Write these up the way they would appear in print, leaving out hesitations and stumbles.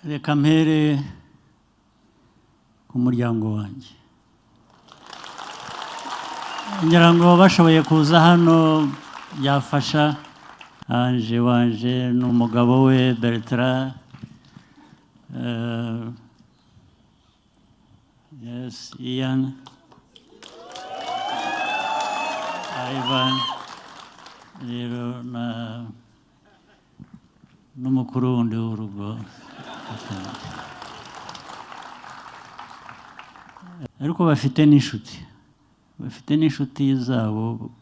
Reka mpere ku muryango wanjye. Ngira ngo bashoboye kuza hano byafasha. Ange wanje n'umugabo we Bertrand, yes, Ian, Ivan rero na n'umukuru wundi w'urugo, ariko bafite n'inshuti, bafite n'inshuti zabo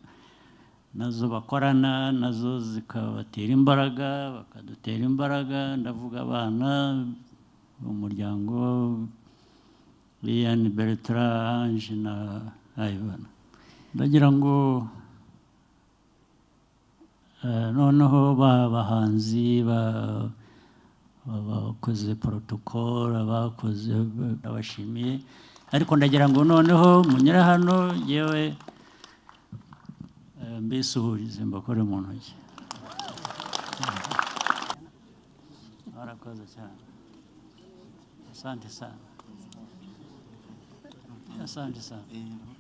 nazo bakorana, nazo zikabatera imbaraga, bakadutera imbaraga. Ndavuga abana, umuryango, Ian, Bertrand, Ange na Ivan. Ndagira ngo noneho ba bahanzi, ba abakoze protocol, abakoze, ndabashimiye. Ariko ndagira ngo noneho munyure hano, yewe mbisuhurize, mbakore mu ntoki. Barakoze cyane, asante sana, asante sana,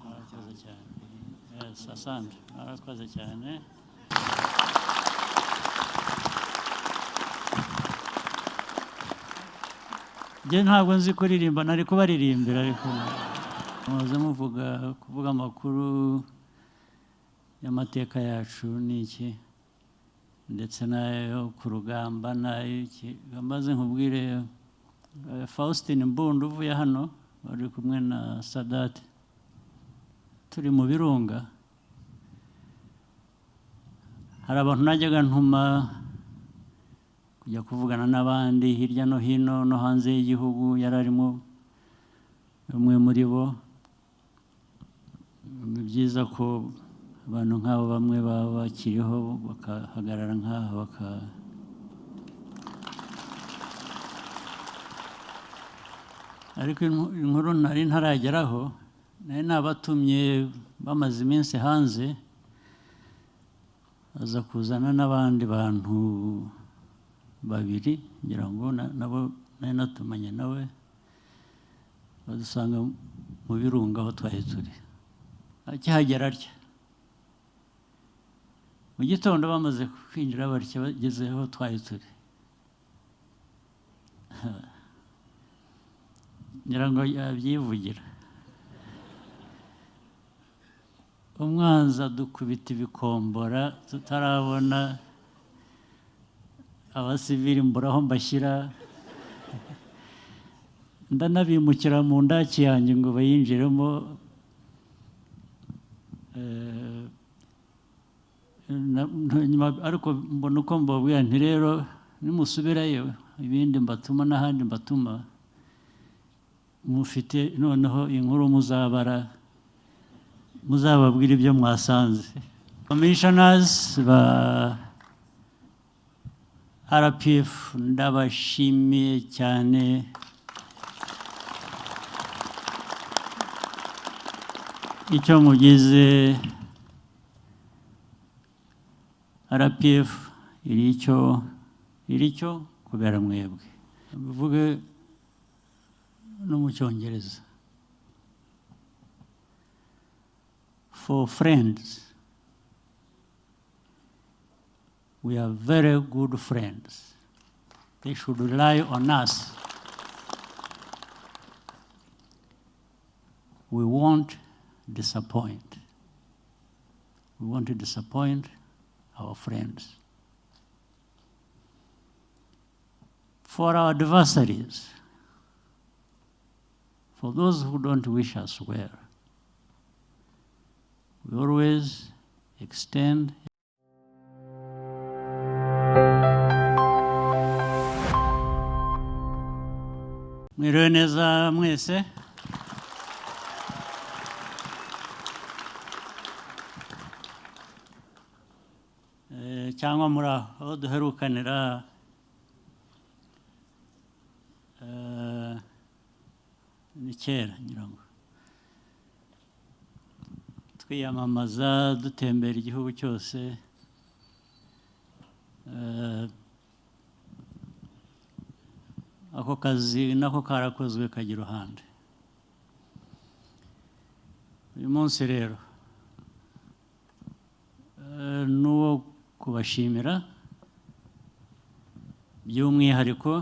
barakoze cyane. Yes, asante, barakoze cyane. Njye ntabwo nzi kuririmba, nari kubaririmbira, ariko muze muvuga, kuvuga amakuru y'amateka yacu ni iki, ndetse n'ayo ku rugamba n'ay'iki. Maze nkubwire, Faustin Mbundu uvuye hano wari kumwe na Sadate turi mu birunga, hari abantu najyaga ntuma kujya kuvugana n'abandi hirya no hino no hanze y'igihugu. Yari arimo, umwe muri bo. Ni byiza ko abantu nk'abo bamwe baba bakiriho, bakahagarara nk'aha, baka ariko inkuru nari ntarageraho, nari nabatumye bamaze iminsi hanze, aza kuzana n'abandi bantu babiri, ngira ngo nabo nari natumanye nawe, badusanga mu birunga aho twari turi. Akihagera atya mu gitondo, bamaze kwinjira batya, bageze aho twari turi, ngira ngo yabyivugira: "Umwanzi adukubita ibikombora tutarabona, abasivili mbura aho mbashyira, ndanabimukira mu ndaki yanjye ngo bayinjiremo." Nyuma ariko mbona uko mbabwira nti: "Rero nimusubirayo, ibindi mbatuma n'ahandi mbatuma, mufite noneho inkuru muzabara, muzababwira ibyo mwasanze." Commissioners ba RPF, ndabashimiye cyane. Icyo mugize RPF iri icyo iri cyo kubera mwebwe. Mbivuge no mu Cyongereza: for friends, we are very good friends. They should rely on us. We won't disappoint. We want to disappoint our friends. For our adversaries, for those who don't wish us well, we always extend Mwiriwe neza mwese. Cyangwa muri aho duherukanira, ni kera ngira ngo twiyamamaza, dutembera igihugu cyose. Ako kazi nako karakozwe kajya iruhande. Uyu munsi rero n'uwo kubashimira by'umwihariko,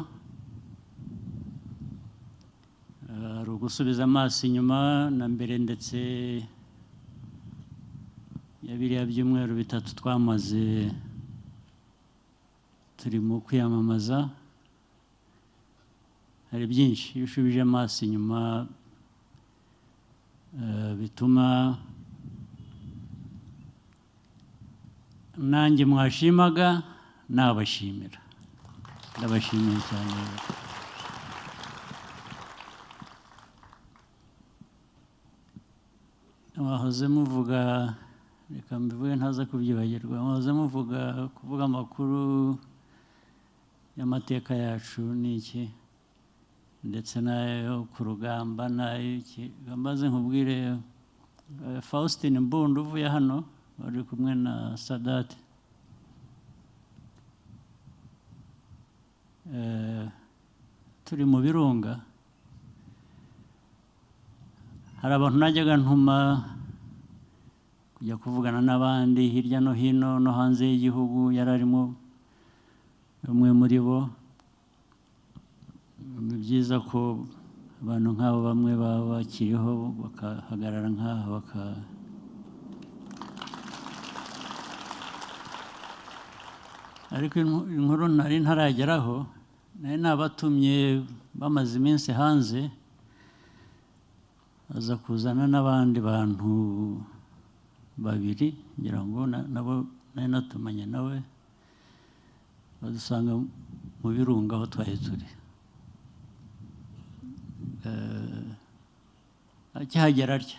hari ugusubiza amaso inyuma na mbere ndetse ya biriya byumweru 3 twamaze turi mu kwiyamamaza. Hari byinshi iyo ushubije amaso inyuma bituma nanjye mwashimaga nabashimira. Ndabashimiye cyane. Mwahoze muvuga, reka mbivuge ntaza kubyibagirwa, mwahoze muvuga kuvuga amakuru y'amateka yacu n'iki ndetse n'ayo ku rugamba n'ay'iki. Mbaze nkubwire, Faustin Mbundu uvuye hano wari kumwe na Sadat, turi mu birunga, hari abantu najyaga ntuma kujya kuvugana n'abandi hirya no hino no hanze y'igihugu, yari arimo umwe muri bo. Ni byiza ko abantu nk'abo bamwe baba bakiriho bakahagarara nk'aha baka ariko inkuru nari ntarageraho, nari nabatumye bamaze iminsi hanze, aza kuzana n'abandi bantu babiri ngira ngo nabo nari natumanye nawe, badusanga mu birunga aho twari turi. Akihagera atya,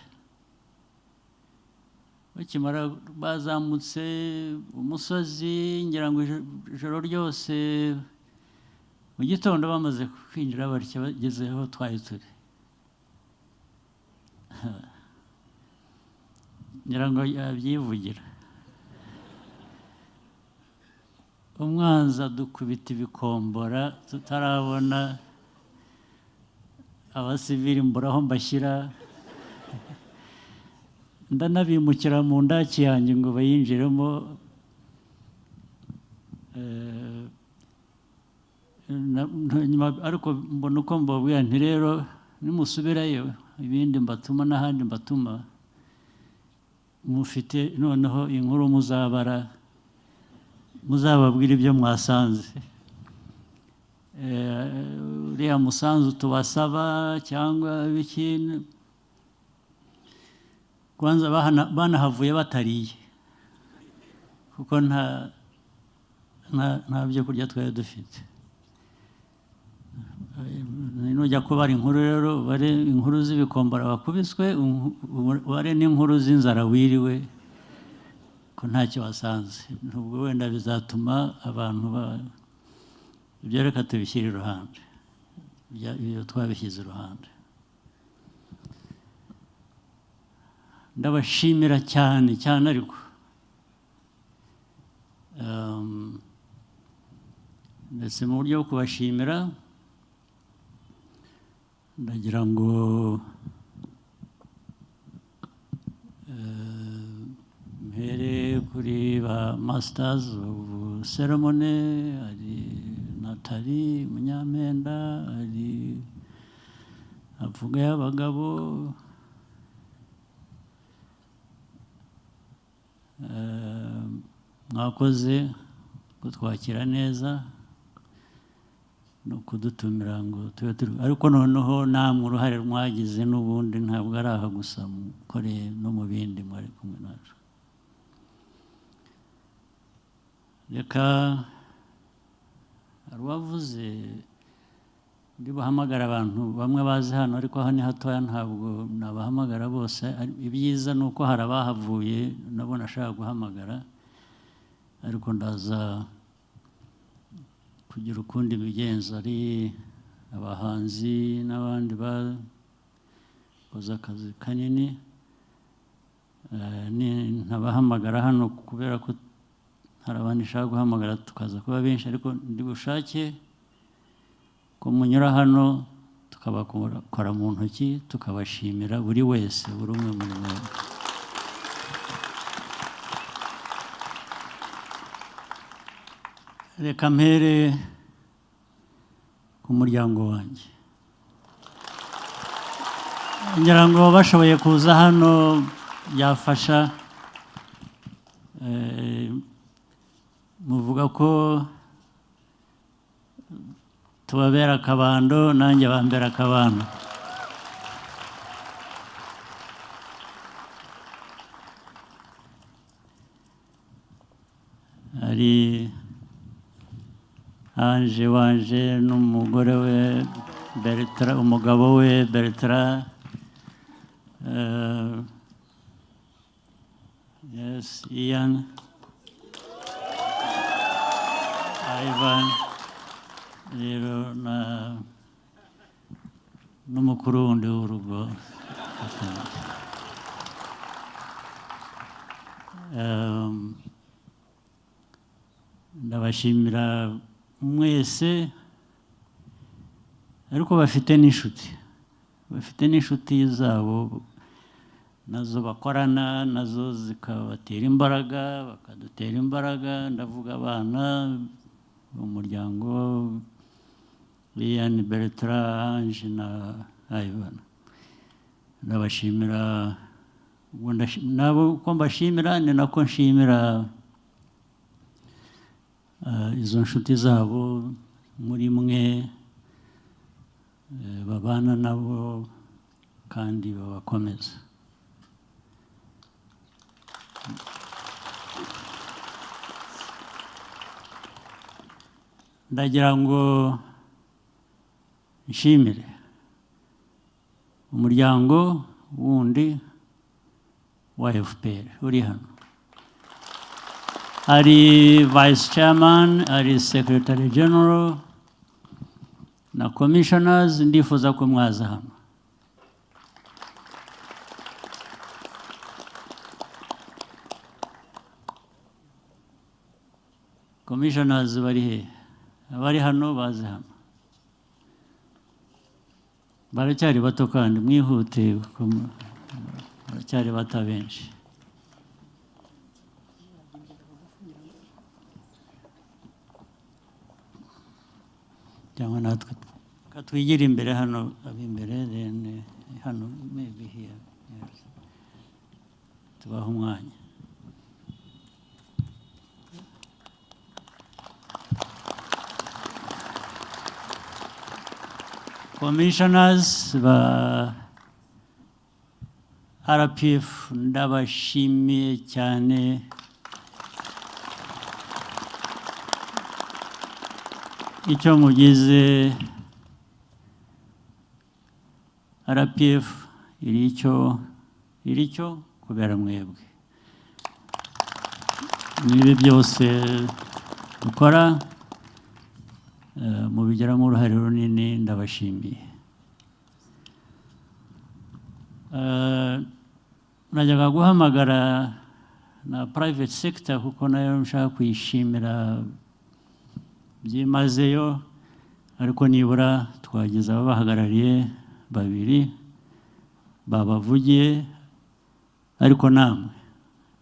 bakimara bazamutse umusozi ngira ngo ijoro ryose, mu gitondo bamaze kwinjira batya bageze aho twari turi, ngira ngo yabyivugira. Umwanzi adukubita ibikombora tutarabona abasivili, mbura aho mbashyira, ndanabimukira mu ndaki yanjye ngo bayinjiremo. Ariko mbona uko mbabwira nti rero nimusubirayo ibindi mbatuma n'ahandi mbatuma, mufite noneho inkuru muzabara, muzababwira ibyo mwasanze. Uriya musanzu tubasaba cyangwa ibiki, kwanza banahavuye batariye kuko nta byo kurya twari dufite. Nujya kubara inkuru rero, bare inkuru z'ibikombora bakubiswe, bare n'inkuru z'inzara wiriwe ko ntacyo wasanze. Nubwo wenda bizatuma abantu ibyo reka tubishyire iruhande, ibyo twabishyize iruhande. Ndabashimira cyane cyane, ariko ndetse mu buryo bwo kubashimira ndagira ngo mpere kuri ba masters of ceremony, ari Nathalie Munyampenda, ari avuga y'abagabo, mwakoze kutwakira neza no kudutumira ngo tube turi, ariko noneho namwe uruhare mwagize n'ubundi ntabwo ari aha gusa, mukoreye no mu bindi mwari kumwe nacu. Reka hari uwavuze ndi buhamagara abantu bamwe bazi hano, ariko hano ni hatoya ntabwo nabahamagara bose. Ibyiza ni uko hari abahavuye nabo nashaka guhamagara, ariko ndaza kugira ukundi bigenza, ari abahanzi n'abandi bakoze akazi kanini. Ntabahamagara hano kubera ko hari abandi nshaka guhamagara tukaza kuba benshi, ariko ndi bushake Ko munyura hano tukabakora mu ntoki, tukabashimira buri wese, buri umwe muri mwebwe. Reka mpere ku muryango wanjye. Ngira ngo bashoboye kuza hano byafasha. Muvuga ko tubabera akabando, nanjye bambera akabando. Hari Ange wanje n'umugore we Bertrand, umugabo we Bertrand, yes, Ian, Ivan rero na n'umukuru wundi w'urugo. Ndabashimira mwese, ariko bafite n'inshuti zabo nazo bakorana, nazo zikabatera imbaraga, bakadutera imbaraga. Ndavuga abana, umuryango, Ian, Bertrand, Ange na Ivan. Ndabashimira. Ubwo nabo uko mbashimira ni nako nshimira izo nshuti zabo muri mwe, babana nabo kandi babakomeza. Ndagira ngo nshimire umuryango wundi wa FPR uri hano, ari vice chairman, ari secretary general na commissioners. Ndifuza ko mwaza hano. Commissioners bari he? Abari hano baze hano, baracyari bato kandi mwihute kuko baracyari bato benshi. Cyangwa natwe twigire imbere hano, ab'imbere, then hano, maybe here, yes. Tubahe umwanya. Commissioners ba RPF, ndabashimiye cyane. Icyo mugize RPF iri cyo kubera mwebwe. N'ibi byose dukora, mubigiramo uruhare runini, ndabashimiye. Najyaga guhamagara na private sector kuko nayo nshaka kuyishimira byimazeyo, ariko nibura twagize ababahagarariye babiri babavugiye. Ariko namwe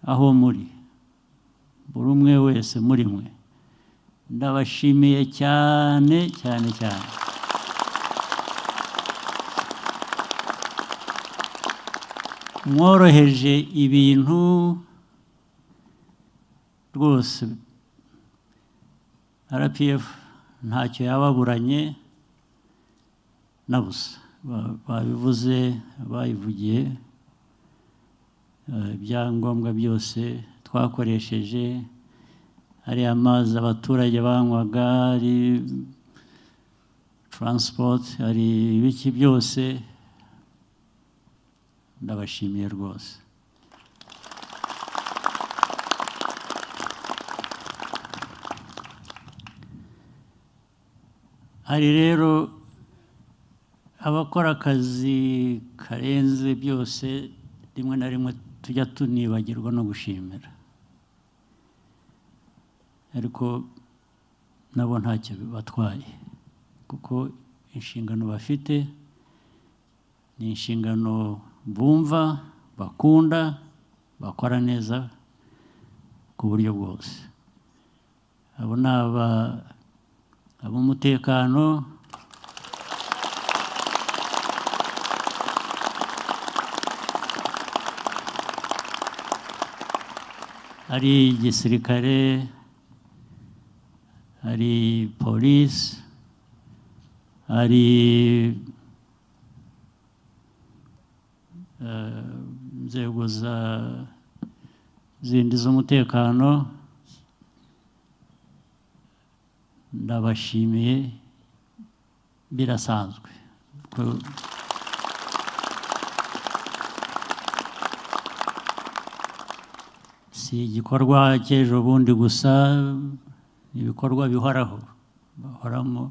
aho muri, buri umwe wese muri mwe, ndabashimiye cyane cyane cyane. Mworoheje ibintu rwose. RPF ntacyo yababuranye na busa. Babivuze, bayivugiye, ibyangombwa byose twakoresheje, ari amazi abaturage banywaga, ari transport, ari ibiki byose, ndabashimiye rwose. Hari rero abakora akazi karenze byose, rimwe na rimwe tujya tunibagirwa no gushimira, ariko nabo ntacyo bibatwaye kuko Inshingano bafite ni inshingano bumva, bakunda, bakora neza ku buryo bwose. Abo ni ab'umutekano, ari igisirikare, ari polisi, ari inzego za zindi z'umutekano. Ndabashimiye birasanzwe. Si igikorwa cy'ejo bundi gusa, ni ibikorwa bihoraho, bahoramo,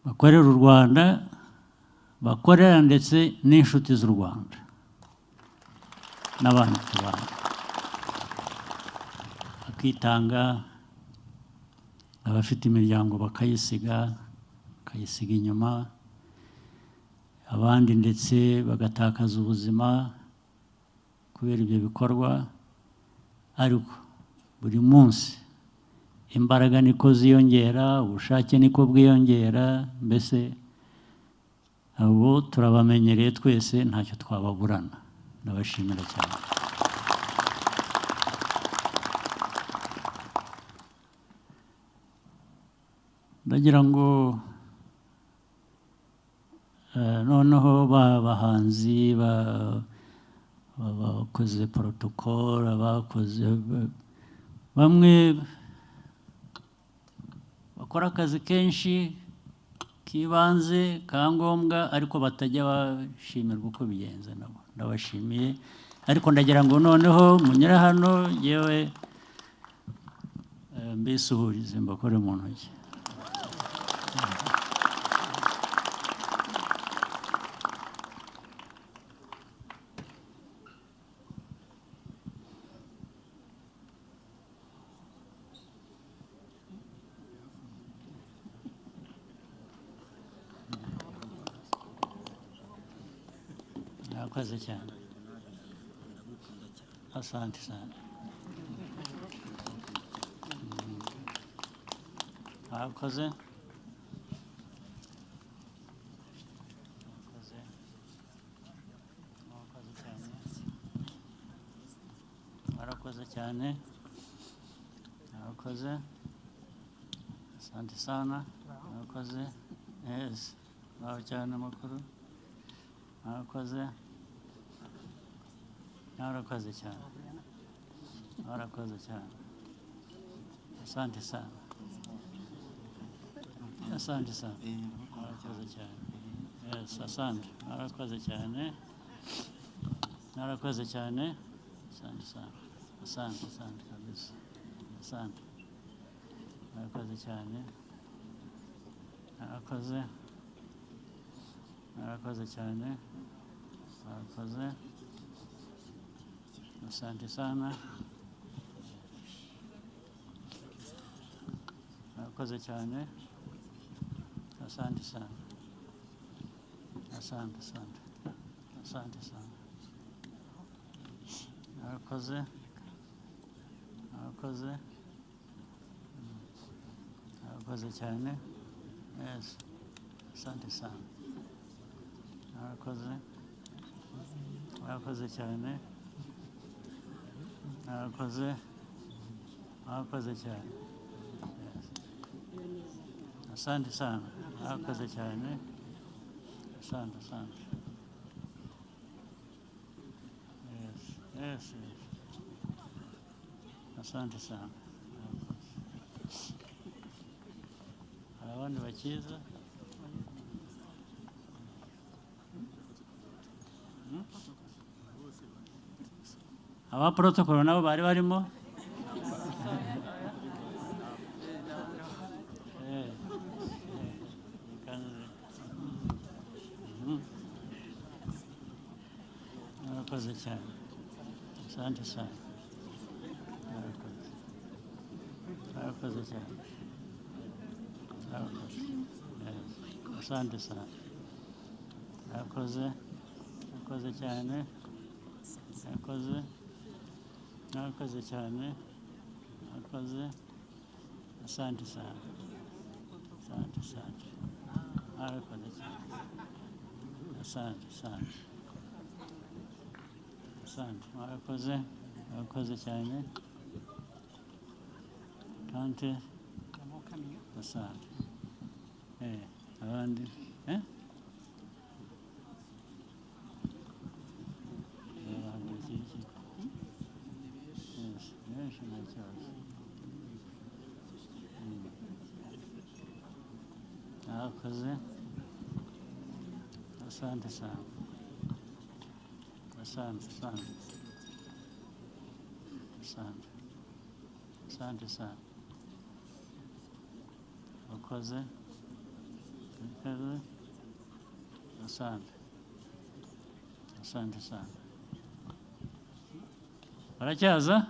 bakorera u Rwanda, bakorera ndetse n'inshuti z'u Rwanda n'abandi bantu, bakitanga, abafite imiryango bakayisiga, bakayisiga inyuma, abandi ndetse bagatakaza ubuzima kubera ibyo bikorwa. Ariko buri munsi imbaraga niko ziyongera, ubushake niko bwiyongera, mbese abo turabamenyereye twese, ntacyo twababurana. Ndabashimira cyane. Ndagira ngo noneho ba bahanzi bakoze protocol, abakoze bamwe bakora akazi kenshi k'ibanze ka ngombwa, ariko batajya bashimirwa uko bigenze, nabo ndabashimiye. Ariko ndagira ngo noneho munyure hano, yewe mbisuhurize, mbakore mu ntoki. Murakoze cyane, asante sana. Murakoze. Murakoze. Murakoze cyane. Murakoze cyane. Murakoze. Asante sana. Murakoze. Yes. Muraho cyane amakuru. Murakoze. Murakoze cyane. Murakoze cyane. Asante sana. Asante sana. Murakoze cyane. Yes, asante. Murakoze cyane. Murakoze cyane. Asante sana. Asante, asante kabisa. Asante. Murakoze cyane. Murakoze. Murakoze cyane. Murakoze. Asante sana. Murakoze cyane. Asante sana. Asante, asante. Asante sana. Murakoze. Murakoze. Murakoze cyane. Yes. Asante sana. Murakoze. Murakoze cyane. Murakoze. Murakoze cyane. Yes. Asante sana. Murakoze cyane. Asante, asante. Yes, yes, yes. Asante sana. Murakoze. Hari abandi bakiza? Aba protocol nabo bari barimo? Murakoze cyane. Asante sana. Murakoze. Murakoze cyane. Murakoze. Yes. Asante sana. Murakoze, murakoze cyane, murakoze, murakoze cyane, murakoze. Asante sana, asante, asante, murakoze cyane. Asante, asante, asante, murakoze, murakoze cyane. Asante, asante. Abandi, eh? Iki. Yes, benshi, nta kibazo. Murakoze, asante sana, asante, asante, asante, asante sana. Murakoze, murakoze, asante, asante sana. Baracyaza?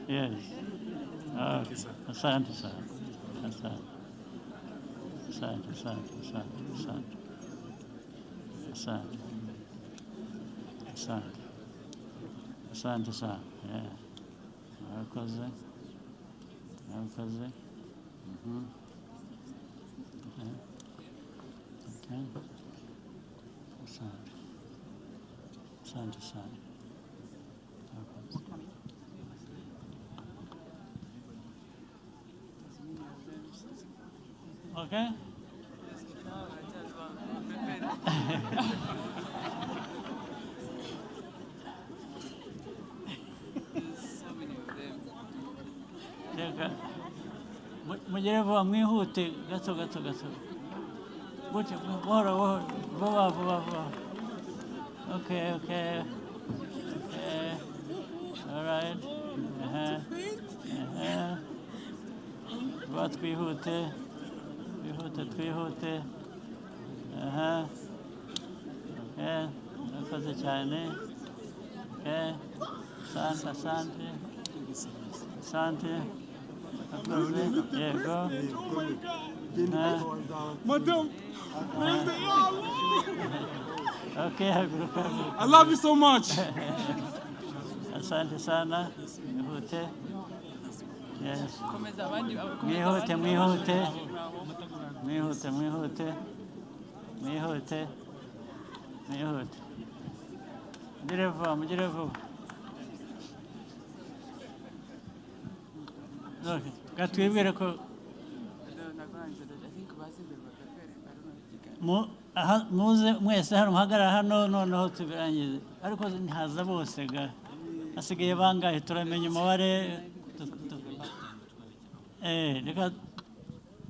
Yes. Okay. Asante sana, asante, asante, asante, asante, asante, asante, asante, asante sana. Yeah. Murakoze, murakoze. Okay. Okay. Asante, asante sana. Murakoze. Okay? Reka mugere vuba, mwihute gato gato gato gutya, buhoro buhoro, vuba vuba vuba. Okay, all right. Aha. Vuba, twihute, twihute, twihute. Aha, okay, murakoze cyane. Okay, asante, asante, asante, murakoze, yego. Madam, Okay, haguruka, haguruka. I love you so much. Asante sana, mwihute. Yes. Komeza abandi. Mwihute, mwihute, mwihute, mwihute, mwihute, mwihute, mugire vuba, mugire vuba. Okay. Katwibwire ko aha, muze mwese hano, muhagarara hano, noneho tubirangize. Ariko ntihaza bose ga, hasigaye bangahe? Turamenya umubare. Reka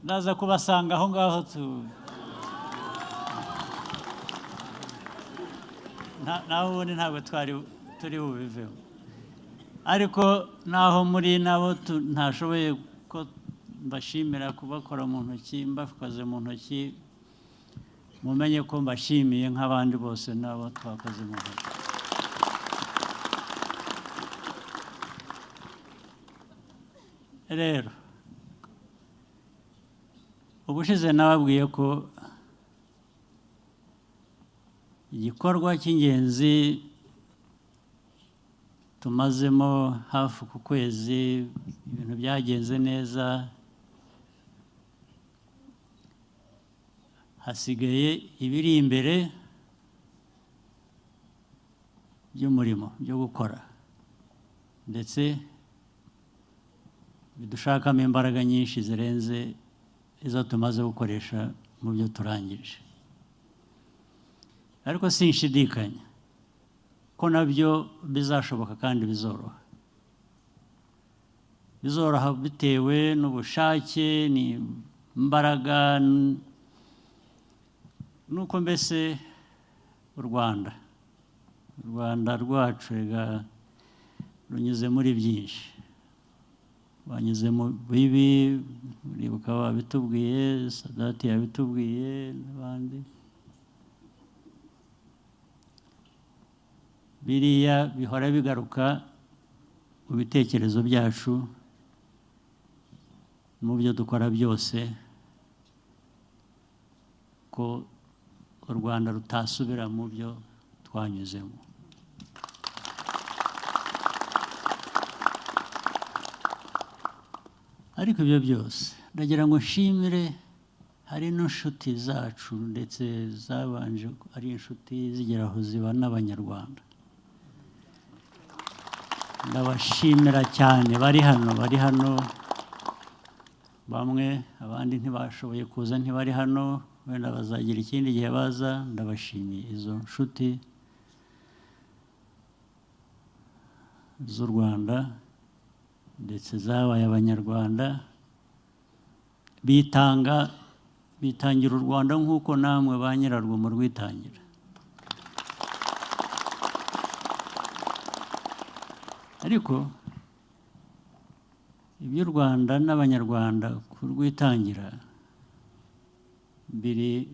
ndaza kubasanga aho ngaho tu. Naho ubundi ntabwo twari turi bubiveho, ariko naho muri nabo ntashoboye ko mbashimira kubakora mu ntoki, mbakoze mu ntoki, mumenye ko mbashimiye nk'abandi bose nabo twakoze mu ntoki. Rero ubushize nababwiye ko igikorwa cy'ingenzi tumazemo hafi ku kwezi, ibintu byagenze neza, hasigaye ibiri imbere by'umurimo byo gukora, ndetse bidushakamo imbaraga nyinshi zirenze izo tumaze gukoresha mu byo turangije. Ariko sinshidikanya ko nabyo bizashoboka kandi bizoroha, bizoroha bitewe n'ubushake n'imbaraga, nuko mbese u Rwanda rwacu rega runyuze muri byinshi, banyuze mu bibi, uribuka babitubwiye, Sadati yabitubwiye n'abandi. Biriya bihora bigaruka. Mu bitekerezo byacu, mu byo dukora byose, ko u Rwanda rutasubira mu byo twanyuzemo. Ariko ibyo byose, ndagira ngo nshimire, hari n'inshuti zacu, ndetse zabanje ari inshuti zigera aho ziba n'Abanyarwanda. Ndabashimira cyane, bari hano bamwe, abandi ntibashoboye kuza, ntibari hano, wenda bazagira ikindi gihe baza. Ndabashimiye izo nshuti z'u Rwanda, ndetse zabaye Abanyarwanda, bitanga, bitangira u Rwanda nk'uko namwe ba nyirarwo murwitangira. Ariko iby'u Rwanda n'Abanyarwanda kurwitangira biri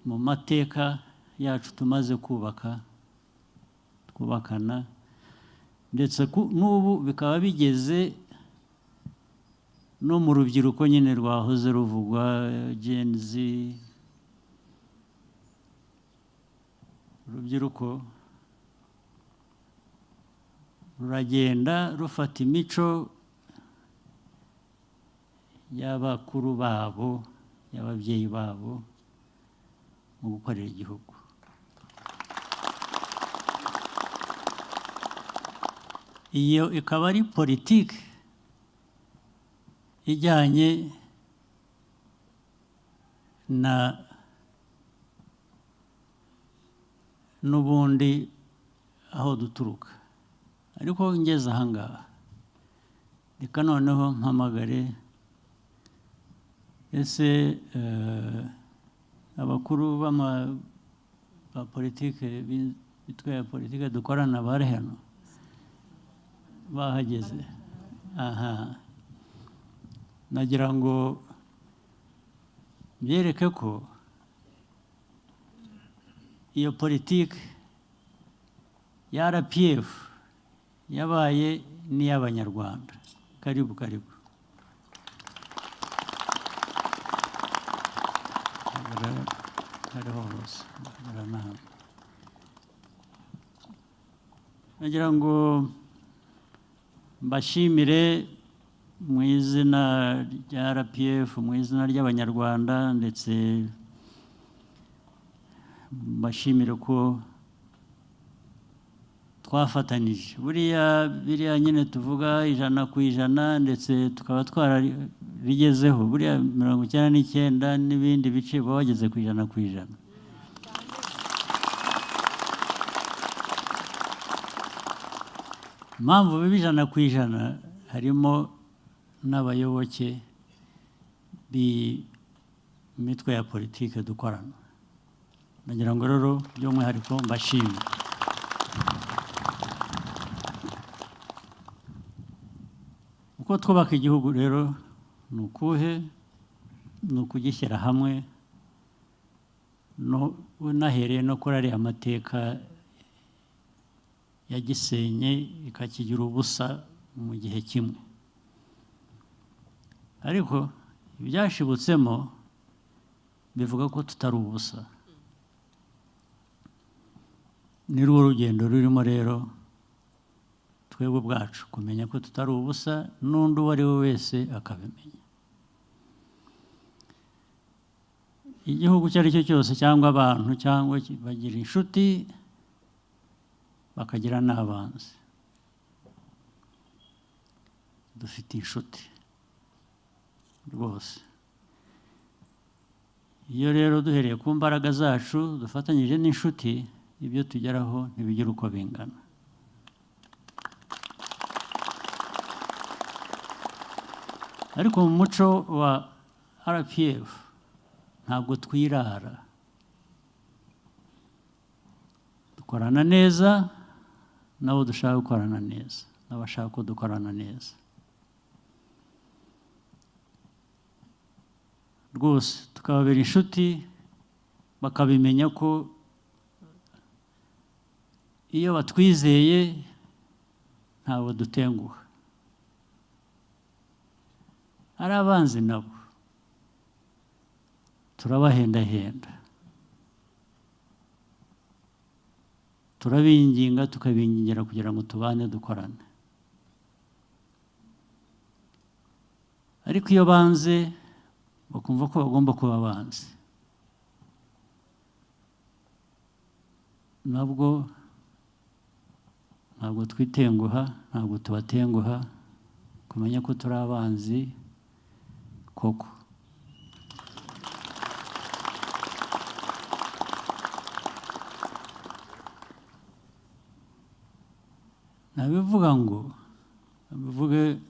mu mateka yacu tumaze kubaka, twubakana, ndetse n'ubu bikaba bigeze no mu rubyiruko nyine rwahoze ruvugwa, Gen Z. Urubyiruko ruragenda rufata imico y'abakuru babo, y'ababyeyi babo, mu gukorera igihugu. Iyo ikaba ari politiki ijyanye na n'ubundi aho duturuka. Ariko ngeze ahangaha, reka noneho mpamagare ese abakuru ba politike, b'imitwe ya politike dukorana, bari hano, bahageze aha. Nagira ngo byereke ko iyo politiki ya RPF yabaye n'iy'Abanyarwanda. Karibu, karibu. Hariho hose. Hagarara. Nagira ngo mbashimire mu izina rya RPF, mu izina ry'Abanyarwanda, ndetse mbashimire ko twafatanije. Buriya biriya nyine tuvuga 100%, ndetse tukaba twarabigezeho, buriya 99 n'ibindi bice baba bageze ku 100%. Impamvu biba 100%, harimo n'abayoboke b'imitwe ya politike dukorana. Nagira ngo rero by'umwihariko mbashime. Uko twubaka igihugu rero ni ukuhe? Ni ukugishyira hamwe, no unahereye no kuri ariya mateka yagisenye ikakigira ubusa mu gihe kimwe. Ariko ibyashibutsemo bivuga ko tutari ubusa. Ni rwo rugendo rurimo rero, twebwe ubwacu kumenya ko tutari ubusa, n'undi uwo ari we wese akabimenya. Igihugu icyo ari cyo cyose cyangwa abantu cyangwa bagira inshuti, bakagira n'abanzi. Dufite inshuti rwose. Iyo rero duhereye ku mbaraga zacu dufatanyije n'inshuti, ibyo tugeraho ntibigira uko bingana. Ariko mu muco wa RPF ntabwo twirara, dukorana neza n'abo dushaka gukorana neza, n'abashaka ko dukorana neza rwose, tukababera inshuti, bakabimenya ko iyo batwizeye ntabwo dutenguha. Ari abanzi nabo turabahendahenda, turabinginga, tukabingingira kugira ngo tubane, dukorane. Ariko iyo banze, bakumva ko bagomba kuba abanzi, nabwo ntabwo twitenguha, ntabwo tubatenguha kumenya ko turi abanzi koko. Nabivuga ngo bivuge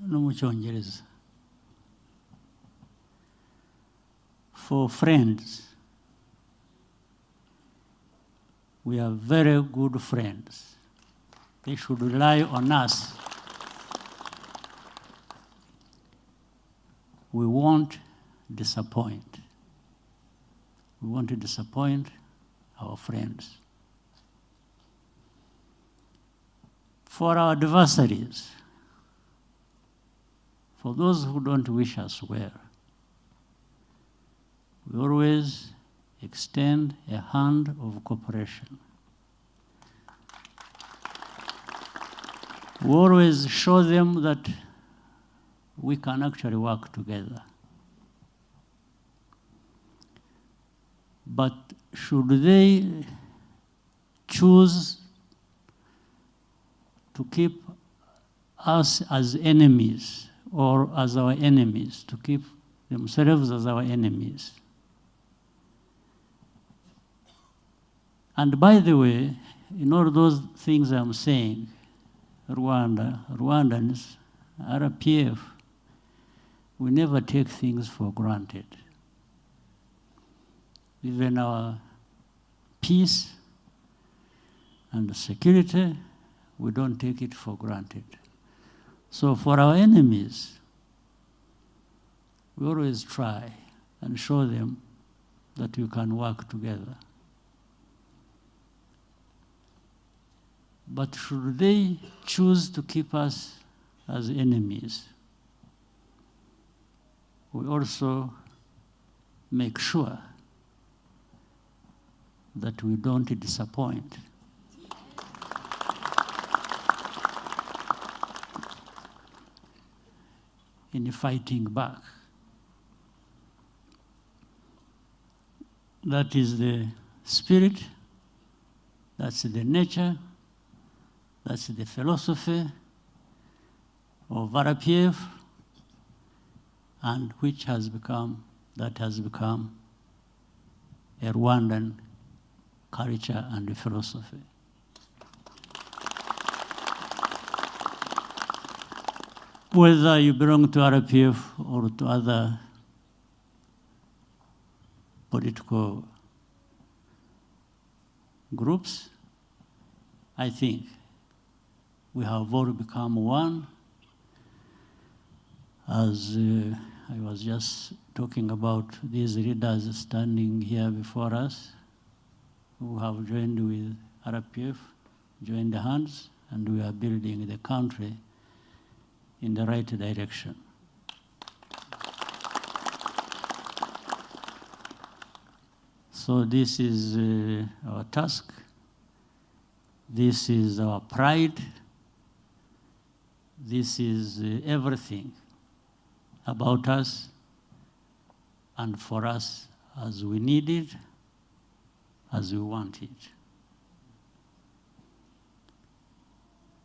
no mu Cyongereza: for friends, we are very good friends. They should rely on us. We won't disappoint. We won't disappoint our friends. For our adversaries, for those who don't wish us well, we always extend a hand of cooperation. We always show them that we can actually work together. But should they choose to keep us as enemies or as our enemies, to keep themselves as our enemies? And by the way, in all those things I'm saying, Rwanda, Rwandans, RPF, we never take things for granted. Even our peace and security, we don't take it for granted. So for our enemies, we always try and show them that we can work together. But should they choose to keep us as enemies, we also make sure that we don't disappoint. In fighting back. That is the spirit, that's the nature, that's the philosophy of RPF, and which has become, that has become a Rwandan culture and philosophy. Whether you belong to RPF or to other political groups, I think we have all become one. As I was just talking about these leaders standing here before us, who have joined with RPF, joined hands, and we are building the country in the right direction. So this is our task. This is our pride. This is everything about us and for us as we need it, as we want it.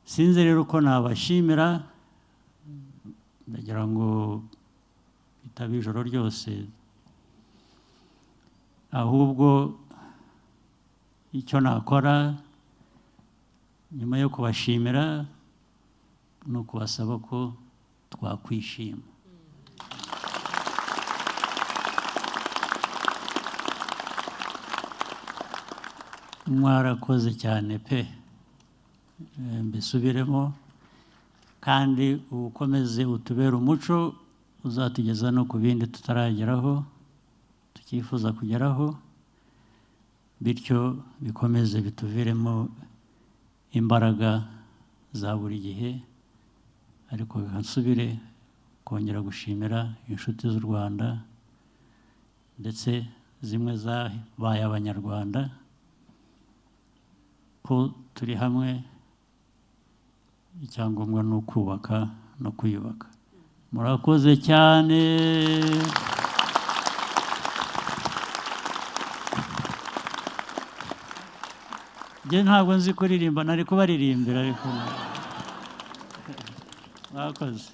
Sinzi rero uko nabashimira. Ndagira ngo bitaba ijoro ryose, ahubwo icyo nakora nyuma yo kubashimira ni ukubasaba ko twakwishima. Mwarakoze cyane pe. Mbisubiremo, kandi ukomeze utubere umuco uzatugeza no ku bindi tutarageraho, tukifuza kugeraho, bityo bikomeze bituviremo imbaraga za buri gihe. Ariko nsubire Kongera gushimira inshuti z'u Rwanda, ndetse zimwe zabaye Abanyarwanda, ko turi hamwe. Icyangombwa ni ukubaka no kwiyubaka. Murakoze cyane. Njye ntabwo nzi kuririmba, nari kubaririmbira, ariko mwakoze.